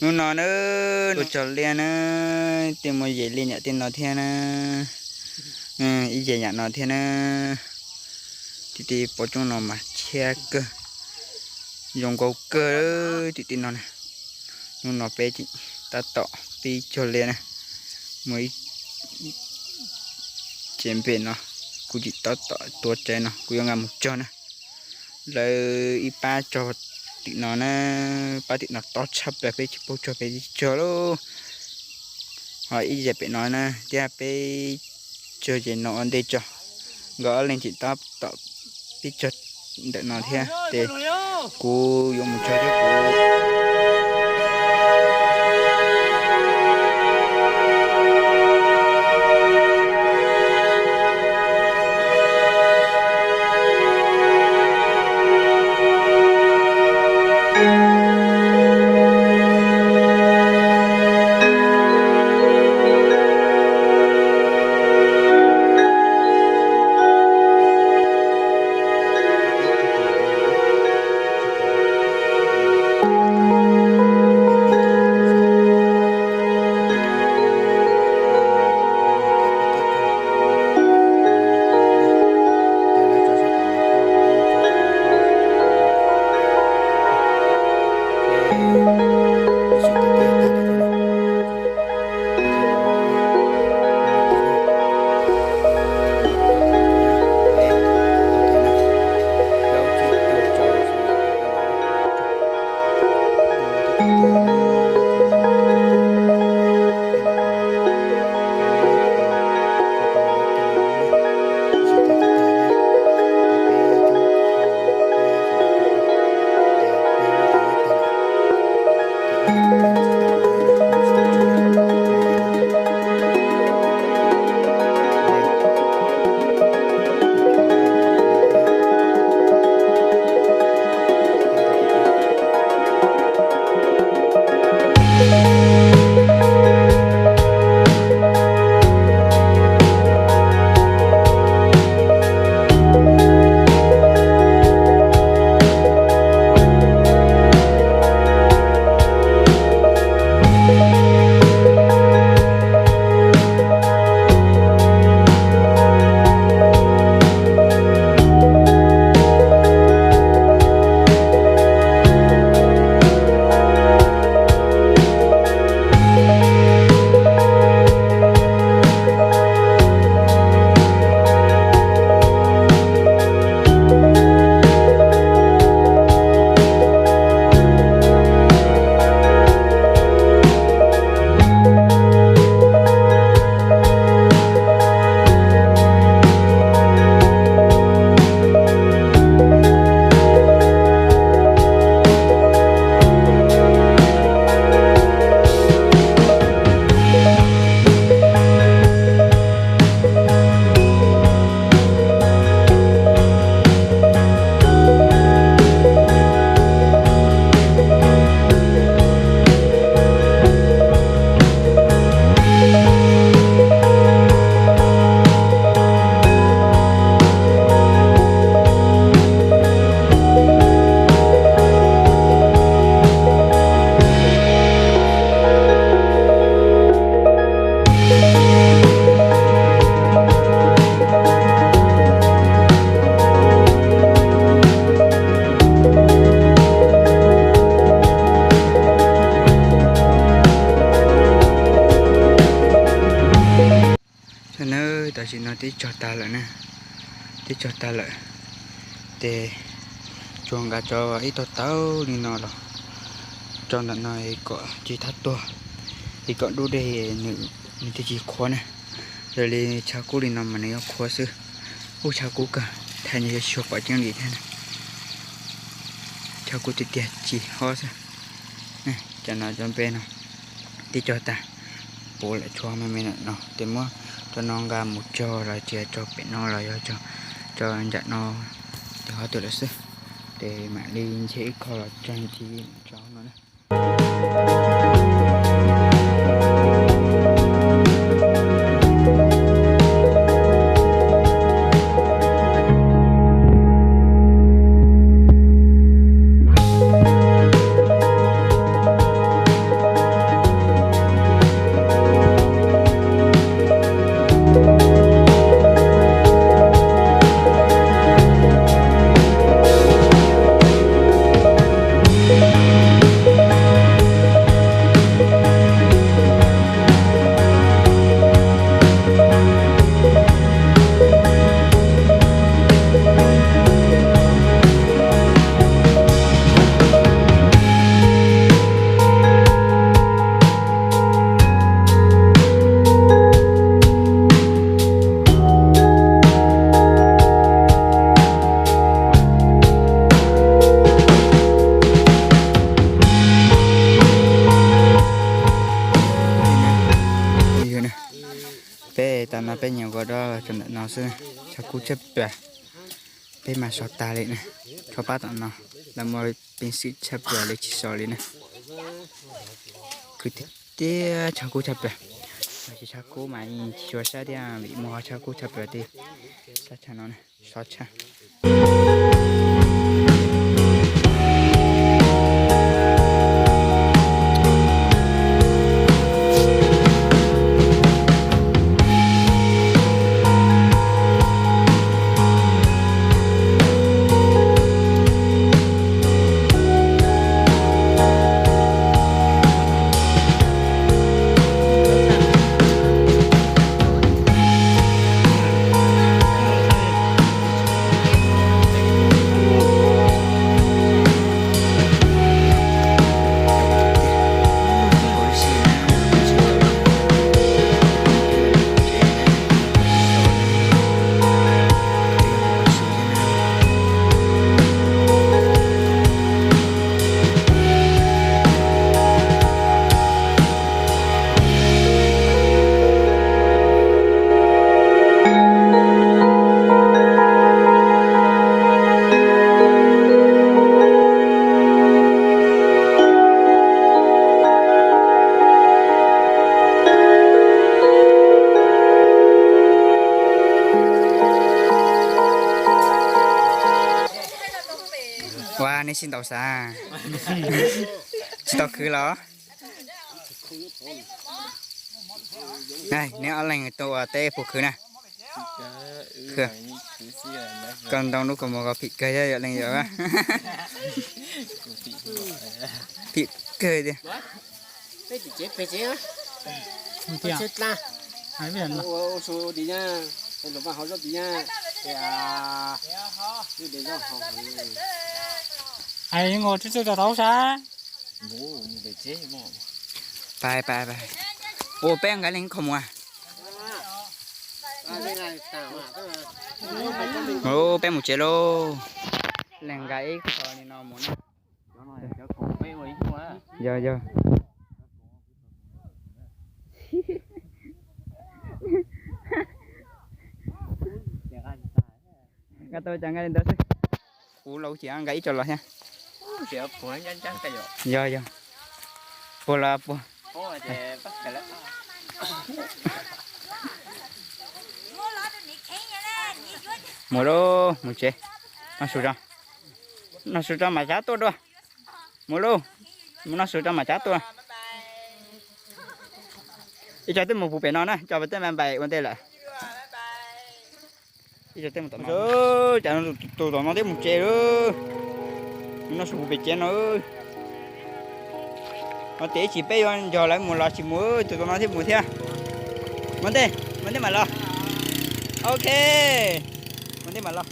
Hnub no na, tua cog liaj na, tej muaj yem liaj nyam tej no thiab na, ib yam nyam no thiab na. Tej tej pob tsoob no mas tshiab kawg, zoo nkauj kawg tej tej no na. Hnub no peb tseem tab tom pib cog liaj na, muaj ib ce npe no, kuv tseem tab tom tua tsev no kuv yuav nqa mus cog na. Lawv ib pab cog tim no na, pab tim no tob tshaj plaws peb tsis paub cog peb tsis cog lauj. Ho ib yam pem no na thiab peb cog ces no ua ntej tso, nkawd ob leeg tseem tab tom pib cog ntawm no thiab ces kuv yuav mus cog thiab kuv. Tam sim no twb cog tag lawm na, twb cog tag lawm, ces tsuas nqa tso ib tog taub li no los tso ntawm no kom tsis thab tuag, es kom dub dej nws thiaj tsis qhuav na. Yog li tshav kub li no mas nws yuav qhuav xwb. Ub, tshav kub kawg, thaij nws yuav tsis tshua pom tseeb li thiab na. Tshav kub tiag tiag tsis hob xwb. Cov no cov npe no twb cog tag, puv lawm tshuav me me no, ces muab cov no nqa mus cog los tsis tso pem no los yog tso nram no, ces ho twb lawm xwb. Ces mam li nce ib qho los tso ntxiv tso no na. Peb nyuam qhuav rau ntawm no xwb, tshav kub tshaj plaws. Peb mas so tag li na, tshuav pab tom no, lawv muaj peev xwm tshaj plaws li tsis so li na. Khwv tiag tiag, tshav kub tshaj plaws. Tab sis tshav kub mas tsis tshua sab thiab vim muaj qhov tshav kub tshaj plaws tej sab tshav no na, sov tshaj. Ua nej sib ntaus xav, tsis tau khwv los? Neb ob leeg tuaj ua teb puas khwv na? Koj ntoo lub kaus mom ko phim kawg thiab yom leej yom. Phim kawg tiag. Hais ua tsis tau tau sab. Pais pais pais. Ua peb nqa leej qhov muag. Ua peb mus tsev lauj. Leej nqa ib qho li no mus na. Yog yog. Nqa tau cas nqa li ntawd xwb. Kuv los ces nqa ib co los thiab. Yog yog. Puag los puag. Mus lauj, mus tsev. Noj su tso. Noj su tso mam sab tuaj dua. Mus lauj, mus noj su tso mam sab tuaj. Ib co twb mus puag pem no na, co pem tej npais ua ntej lawm. Ib co tej mus tom no, cas tus tom no twb mus tsev lawm. Mus noj su puag pem tsev no. No tias ib chim peb yuav nrog lawv mus los tsis mus, tus tom no thiaj mus thiab. Mus ntej, mus ntej mam los. Ok, mus ntej mam los.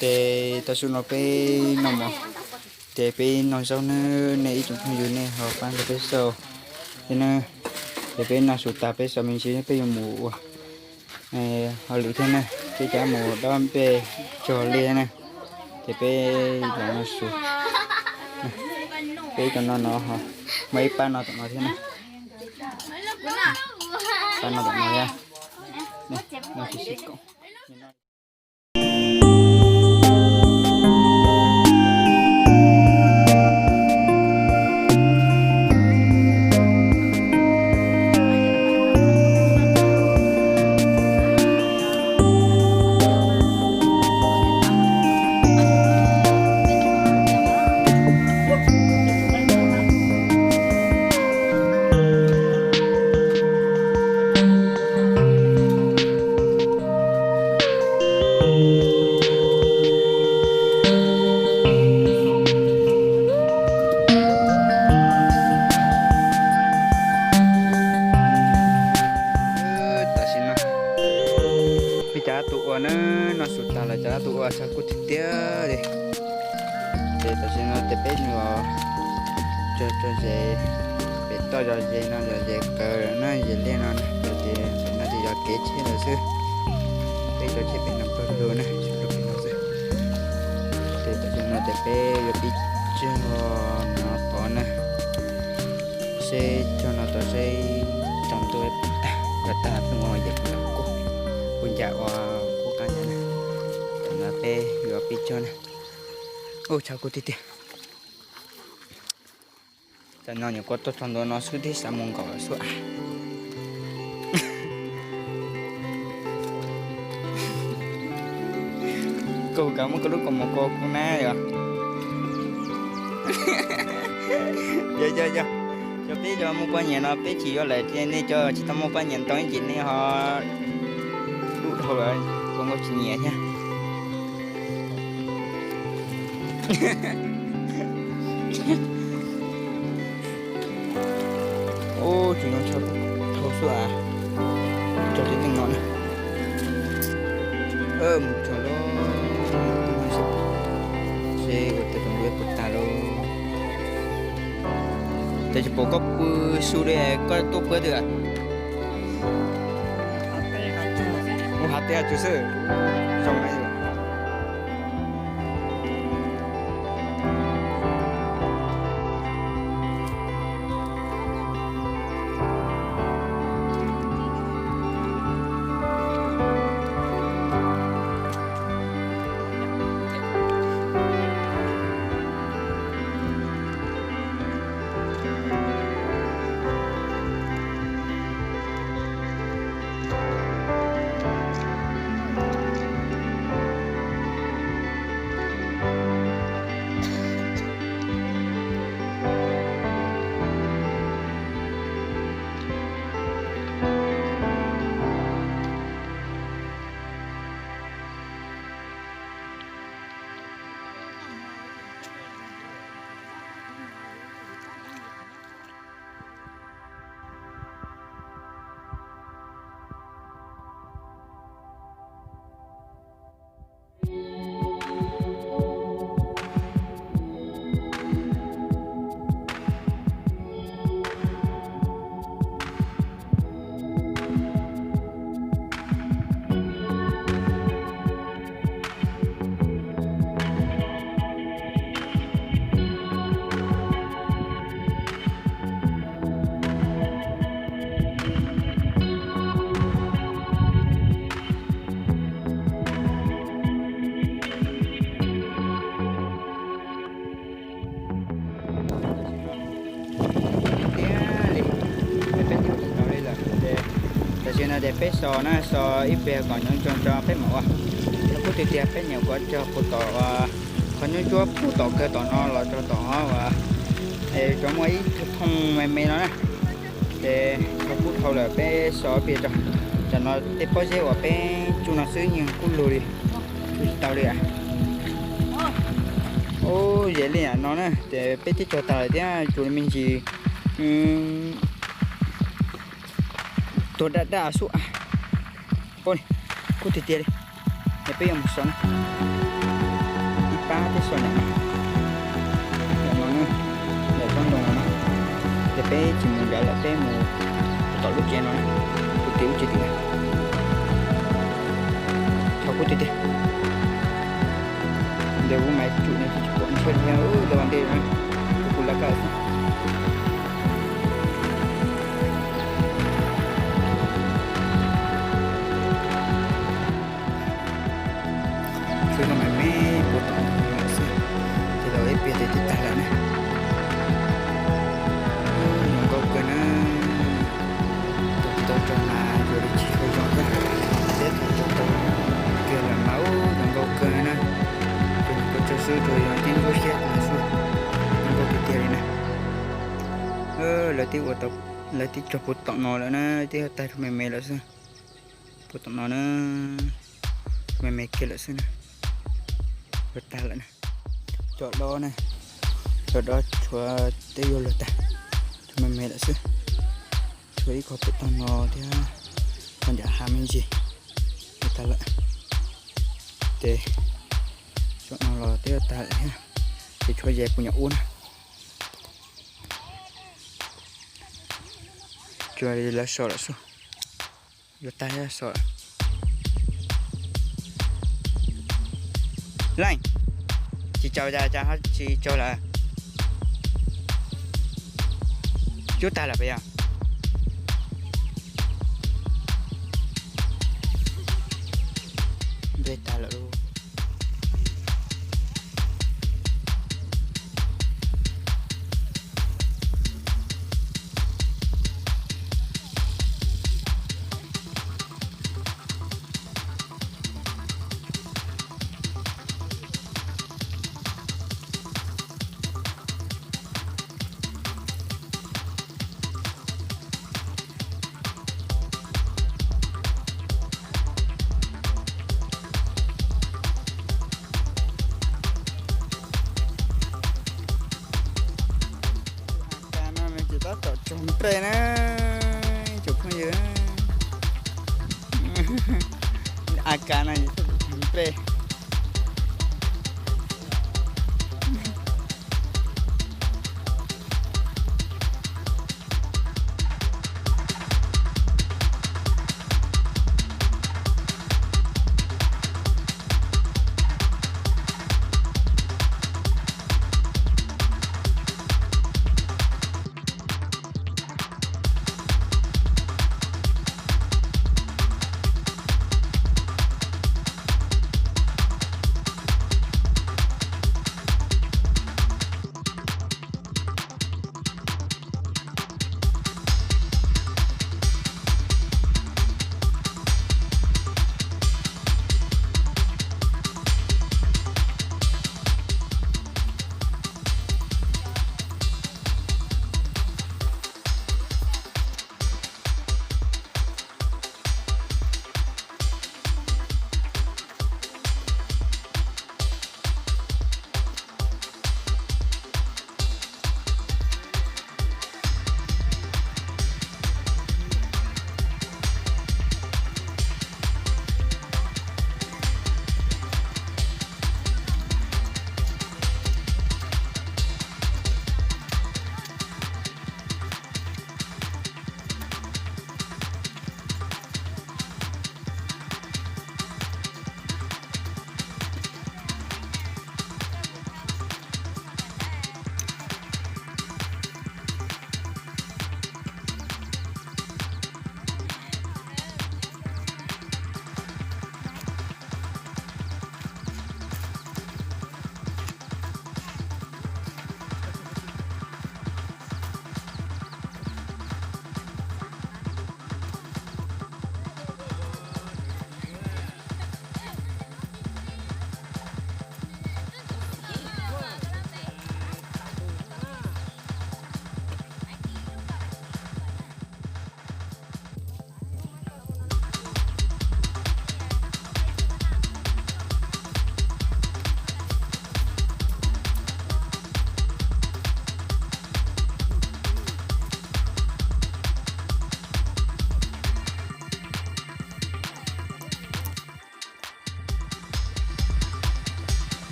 Ces tam sim no peb noj mov, ces peb noj zaub na, nej ib tsoom phooj ywg nej ho pab nrog peb xauj thiab na. Ces peb noj su tas peb xav me ntsis peb yuav mus ua hauj lwm thiab na, peb cov mus dob nplej tso liaj na. Ces peb los noj su, peb cov no no ho muaj ib pab no tom no thiab na, pab no tom no thiab. Noj tsis sib koom. Tam sim no peb cov tus ua na, noj su tag lawm cov tus ua tshav kub tiag tiag li. Ces tam sim no ces peb los tso tso zes pem Toj zom zes no zom zes qawv na, zes liaj no na, ces no ces yog kev tsheb lawm xwb. Peb cov tsheb pem no pawg lug na, tsheb pem no xwb. Ces tam sim no ces peb yuav pib cog no tod na, seb cog no tod seb tsaus ntuj tag, yog tag peb mus yem kuv kuj, kuv ncaim ua kuj qab ntawd na. Tam no peb yuav pib cog na. Ua tshav kub tiag tiag. Tam no nyuam qhuav tuaj txog ntua no xwb thiab xav mus nkaum lawm xwb as. Koj kav muab koj lub kaus mom kos kuv na yom. Yog yog yog, cov peb cov muaj poj niam no peb tsis yuav lawm ces nej cov tsis tau muaj poj niam ntau ib ntsis nej ho dub dhau lawm, ua nkauj tsis nyiam thiab. Ub, tsis zoo tshav kub dhau xwb as. Cog tej neeg no na. Mus txog lub, seb ua tau tus npua puas tag lauj. Ces tsis pom koj pw su li, koj tuaj pw twg? Mus hav teb hav tsuag xwb. Zoo na. Tiag li, peb cog tsis tau li lawm ces tam sim no ces peb so na, so ib pliag kom nyob zoo tso peb mam ua. Yog kuj tiag tiag peb nyuam qhuav cog puag tom, qhov nyuj ntsuab puag tom kawg tom no los txog tom uas, es tsuas muaj ib thooj me me no na. Ces cog kub dhau lawm peb so ib pliag tso. Tam no tej pob zeb uas peb tsuj no xwb yeej kub lug li, tsuj tsis tau li. Ub, zes liaj no na ces peb twb cog tag lawm thiab, tsuas li me ntsis tuag daj daj xwb as. Ub, kub tiag tiag li. Es peb yuav mus so na, ib pab thiab so ntawm no, ntawm no, ntawm tsob ntoo no na. Ces peb tsis mus nrad lawm, peb mus tom lub tsev no na, tus tim lub tsev tim na. Cog kub tiag tiag. Ntawm kuv mas tsum no tsis pom ntshai thiab, lawv ua ntej na, kuv lawv kaj xwb. Tsuas yog me me puag tom lawm xwb, ces los ib pliag ces twb tag lawm na. Zoo nkauj kawg na. Tus tsis tau tso mas yuav li tsis tshua zoo thiab, thiab tus tso tau kiag lawm mas ub zoo nkauj kawg na. Tus tso xwb tsuas yog tib ncuab siab tus xwb, zoo nkauj tiag tiag li na. Lawv twb ua tau, lawv twb tso puag tom no lawm na, twb tag rau me me lawm xwb. Puag tom no na, me me kiag lawm xwb na, yuav tag lawm na. Cov dob na, cov dob tshuav twb yuav luag tag, tshuav me me lawm xwb. Tshuav ib qho puag tom no thiab, qhov ncav hav me ntsis, yuav tag lawm. Ces cov no los twb yuav tag lawm thiab, ces tshuav zes puag nyuam ub na. Cua lawv so lawm xwb. Yuav tag so. Leej, tsis tsaug cas, cas ho tsis tsaug lawm? Cub tag lawm puas yog? Npe tag lawm lauj. Tus A K no nws ces tab tom tsaug nplej na, ib tsoom phooj ywg. A K no ces tab tom tsaug nplej.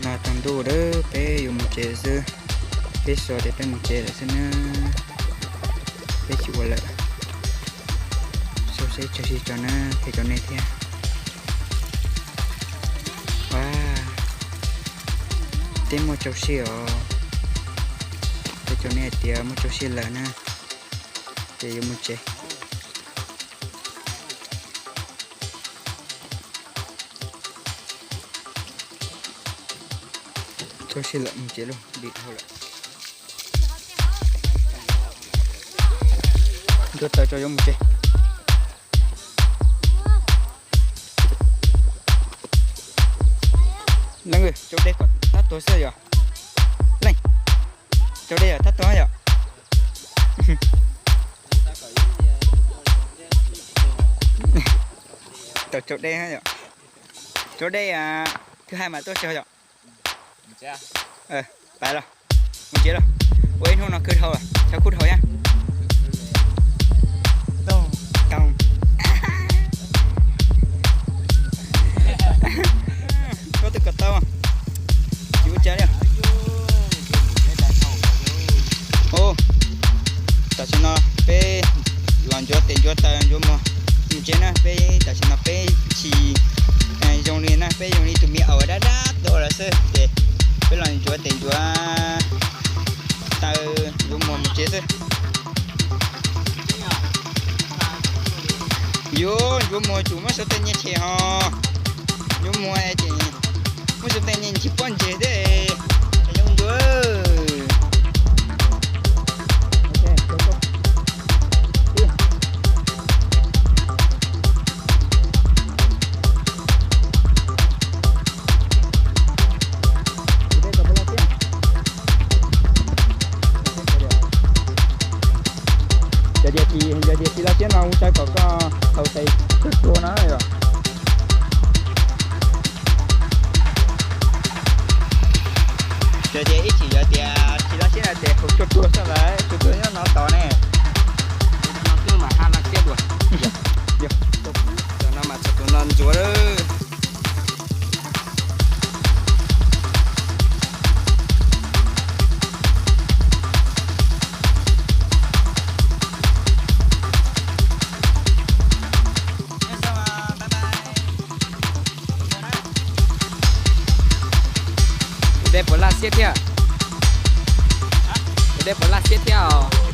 Tag ntuj lawm, peb yuav mus tsev xwb. Peb so tias peb mus tsev lawm xwb na. Peb tsis ua lawm. Xyov seb tsawg zog tso na, qhia rau nej thiab. Ua, twb muaj tsau sij os. Qhia rau nej hais tias muaj tsau sij lawm na, ces yuav mus tsev. Tsau sij lawm, mus tsev lauj, dim dhau lawm. Ntuj tawm tso yuav mus tsev. Leej, tsau dej kom tab tuag xwb yom. Leej, tsau dej yom, tab tuag yom. Tau tsau dej yom. Tsau dej, thwj hais mas tuaj tsis yog. Pais los, mus tsev los. Ua ib hnub no khwb dhau, xyov khwb dhau thiab. Koj twb kom tau, tsis ua cas li. Tam sim no peb los ntxuav tes ntxuav taw ntxuav muag mus tsev na. Peb tam sim no peb tsis zoo li na, peb zoo li tus me aus dab dab tuaj lawm xwb ces peb los ntxuav tes ntxuav taw ntxuav muag mus tsev xwb. Yuav ntxuav muag tsum muab suav tej nyiaj tshem ho, ntxuav muag ces muab suav tej nyiaj tsis poj ntseg thiab. Zoo ntxuav. Yog tias tsis, yog tias tsis laj siab no ua tsaug kom koj thaum tais tuag tuag no yom. Yog tias ib chim yog tias tsis laj siab no ces haus tshuaj tuag xwb lawm, tshuaj tuag nyob no tos ne. Twb mas ha laj siab dua. Yog, tam no mas txog tus no ntxuav lawm. Ua dej puas laj siab thiab? Ua dej puas laj siab thiab os?